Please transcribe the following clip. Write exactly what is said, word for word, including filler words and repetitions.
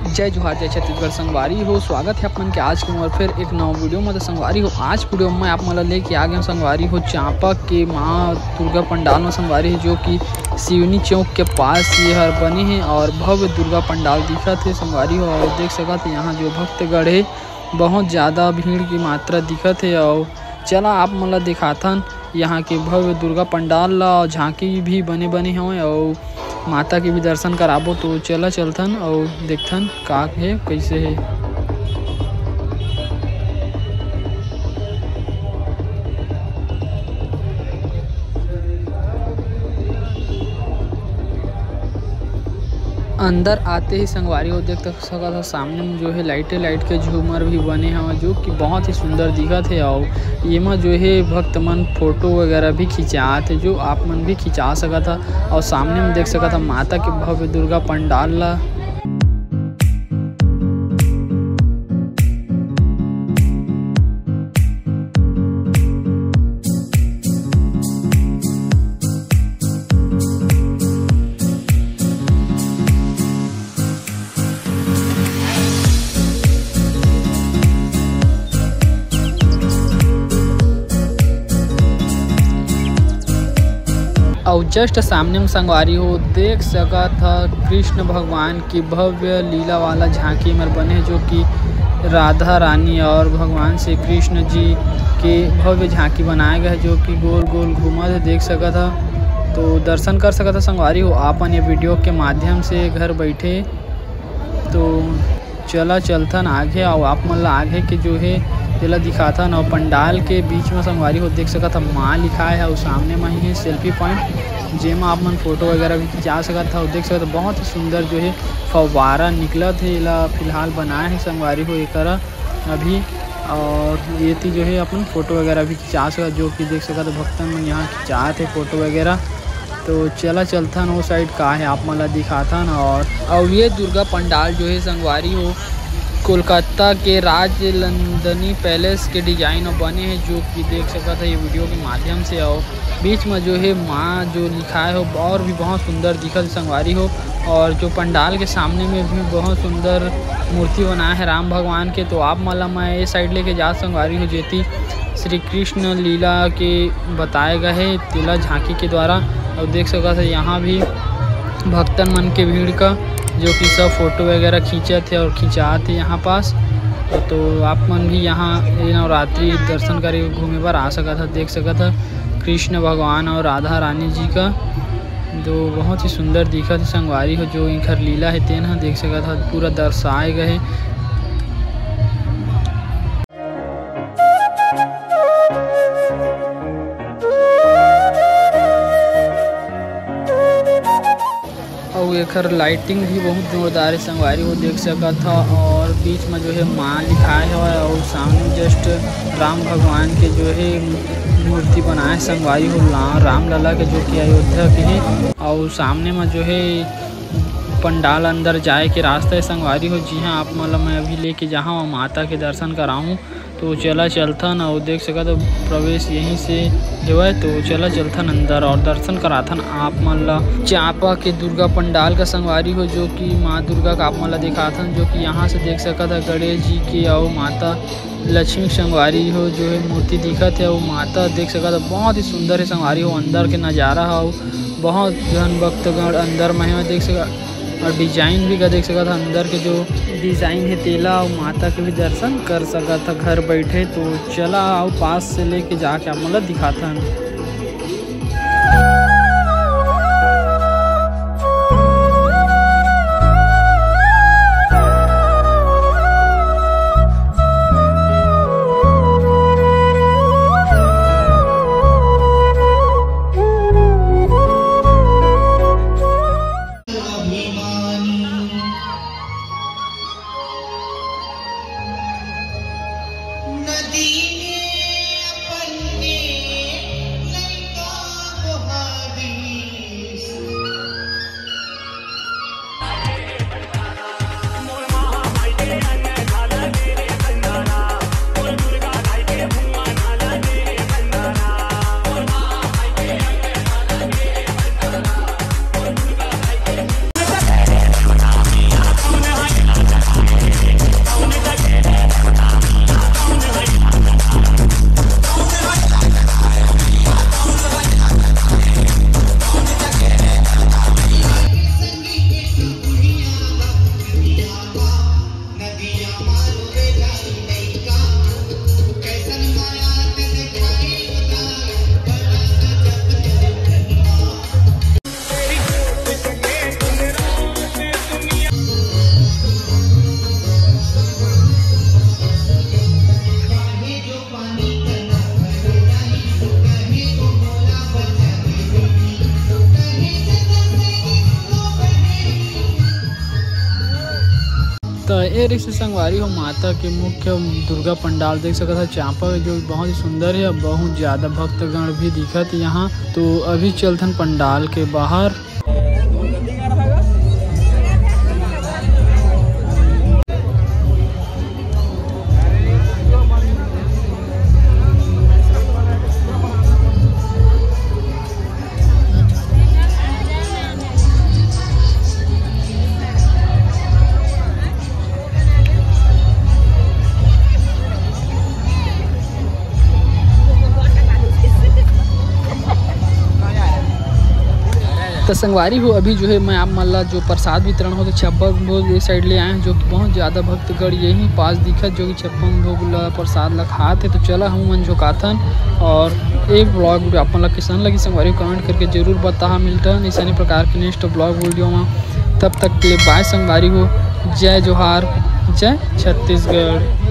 जय जोहार, जय छत्तीसगढ़ संगवारी हो। स्वागत है आप मन के आज के मोर फिर एक नवा वीडियो में। तो संगवारी हो, आज वीडियो में आप मन ला लेके आ गए संगवारी हो चांपा के माँ दुर्गा पंडाल में संगवारी हो, जो कि सिवनी चौक के पास ये हर बने हे और भव्य दुर्गा पंडाल दिखत हे संगवारी हो। और देख सकत हे यहाँ जो भक्तगढ़ हे, बहुत ज़्यादा भीड़ की मात्रा दिखत हे। और चला आप मन ला दिखाथन यहाँ के भव्य दुर्गा पंडाल ला, और झांकी भी बने बने हवय और माता के भी दर्शन कराबो। तो चला चलथन और देखथन का हे, कैसे हे। अंदर आते ही संगवारी हो देख सकत हो, सामने में जो है लाइटे लाइट के झूमर भी बने हवय, जो कि बहुत ही सुंदर दिखत हे। और एमा जो है भक्त मन फोटो वगैरह भी खिंचात हे, जो आप मन भी खिंचा सकत ह। और सामने में देख सकत ह माता के भव्य दुर्गा पंडाल ला। अउ जस्ट सामने में संगवारी हो देख सकत ह कृष्ण भगवान की भव्य लीला वाला झांकी मर बने, जो कि राधा रानी और भगवान श्री कृष्ण जी के भव्य झांकी बनाए गए, जो कि गोल गोल घूमत हे, देख सकत ह। तो दर्शन कर सकत ह संगवारी हो आपन ये वीडियो के माध्यम से घर बैठे। तो चला चलथन आगे, अउ आप मन ला आगे के जो हे तेला दिखाथन। अउ पंडाल के बीच में संगवारी हो देख सकत ह माँ लिखाए हे, अउ सामने में ही सेल्फी पॉइंट, जेमा आप मन फोटो वगैरह भी खिंचा सकत ह। देख सकत ह बहुत ही सुंदर जो हे फव्वारा निकलत हे, एला फिलहाल बनाए हे संगवारी हो एकरा अभी। और ये ती जो है अपन फोटो वगैरह भी खिंचा सकत, जो कि देख सकत ह भक्तन मन यहाँ खिंचात हे फोटो वगैरह। तो चला चलथन वो साइड का है, आप मन ला दिखाथन। और, और ये दुर्गा पंडाल जो है संगवारी हो कोलकाता के राज नंदिनी पैलेस के डिजाइन में बने हे, जो कि देख सकत ह ये वीडियो के माध्यम से। और बीच में जो है माँ जो लिखाए हो और भी बहुत सुंदर दिखत हे संगवारी हो। और जो पंडाल के सामने में भी बहुत सुंदर मूर्ति बनाए हे राम भगवान के। तो आप मन ला मैं ये साइड लेके जात संगवारी हो, जेती श्री कृष्ण लीला के बताए गए हे तेला झांकी के द्वारा। और देख सकत ह यहाँ भी भक्तन मन के भीड़ का, जो कि सब फोटो वगैरह खींचत हे और खिंचात हे यहाँ पास। तो आप मन भी यहाँ ये नवरात्रि दर्शन करे घूमे बर आ सकत ह। देख सकत ह कृष्ण भगवान और राधा रानी जी का दो बहुत ही सुंदर दिखत हे संगवारी हो, जो इनकर लीला हे तेन ह देख सकत ह पूरा दर्शाए गए हे। अउ एकर लाइटिंग भी बहुत जोरदार हे संगवारी हो देख सकत ह। और बीच में जो है माँ लिखाए हवय और सामने जस्ट राम भगवान के जो है मूर्ति बनाए संगवारी हो ला-, रामलला के, जो कि अयोध्या के हे। और सामने में जो है पंडाल अंदर जाए के रास्ता हे संगवारी हो, जिहां आप मन ला मैं अभी लेके जाहूं और माता के दर्शन कराहूं। तो चला चलथन और देख सकत हो प्रवेश यहीं से हेवय। तो चला चलथन अंदर और दर्शन कराथन आप मन ला चांपा के दुर्गा पंडाल का संगवारी हो, जो कि माँ दुर्गा का आप मन ला दिखाथन, जो कि यहाँ से देख सकत ह गणेश जी के और माता लक्ष्मी संगवारी हो जो है मूर्ति दिखत हे। और माता देख सकत ह बहुत ही सुंदर हे संगवारी हो, अंदर के नजारा हो, बहुत झन भक्तगण अंदर में हे देख सकत। और डिजाइन भी का देख सकत ह, अंदर के जो डिजाइन हे तेला, अउ माता के भी दर्शन कर सकत ह घर बैठे। तो चला, अउ पास से लेके जाके आप मन ला दिखाथन। तो ये रिहिस संगवारी हो माता के मुख्य दुर्गा पंडाल देख सकत ह चांपा, जो बहुत ही सुंदर है। बहुत ज़्यादा भक्तगण भी दिखत यहाँ। तो अभी चलथन पंडाल के बाहर। तो संगवारी हो, अभी जो है मैं आप मन ला जो प्रसाद वितरण होथे छप्पन भोग ये साइड ले आए हैं, जो कि बहुत ज़्यादा भक्तगण यही पास दिखत, जो कि छप्पन भोग ला प्रसाद ला खात हे। तो चला हम मन झोंकाथन और एक vlog video आप मन ला कैसन लगी संगवारी हो, comment करके जरूर बताहा। मिलथन ऐसने प्रकार के next vlog video में, तब तक के लिए bye संगवारी हो, जय जोहार, जय छत्तीसगढ़।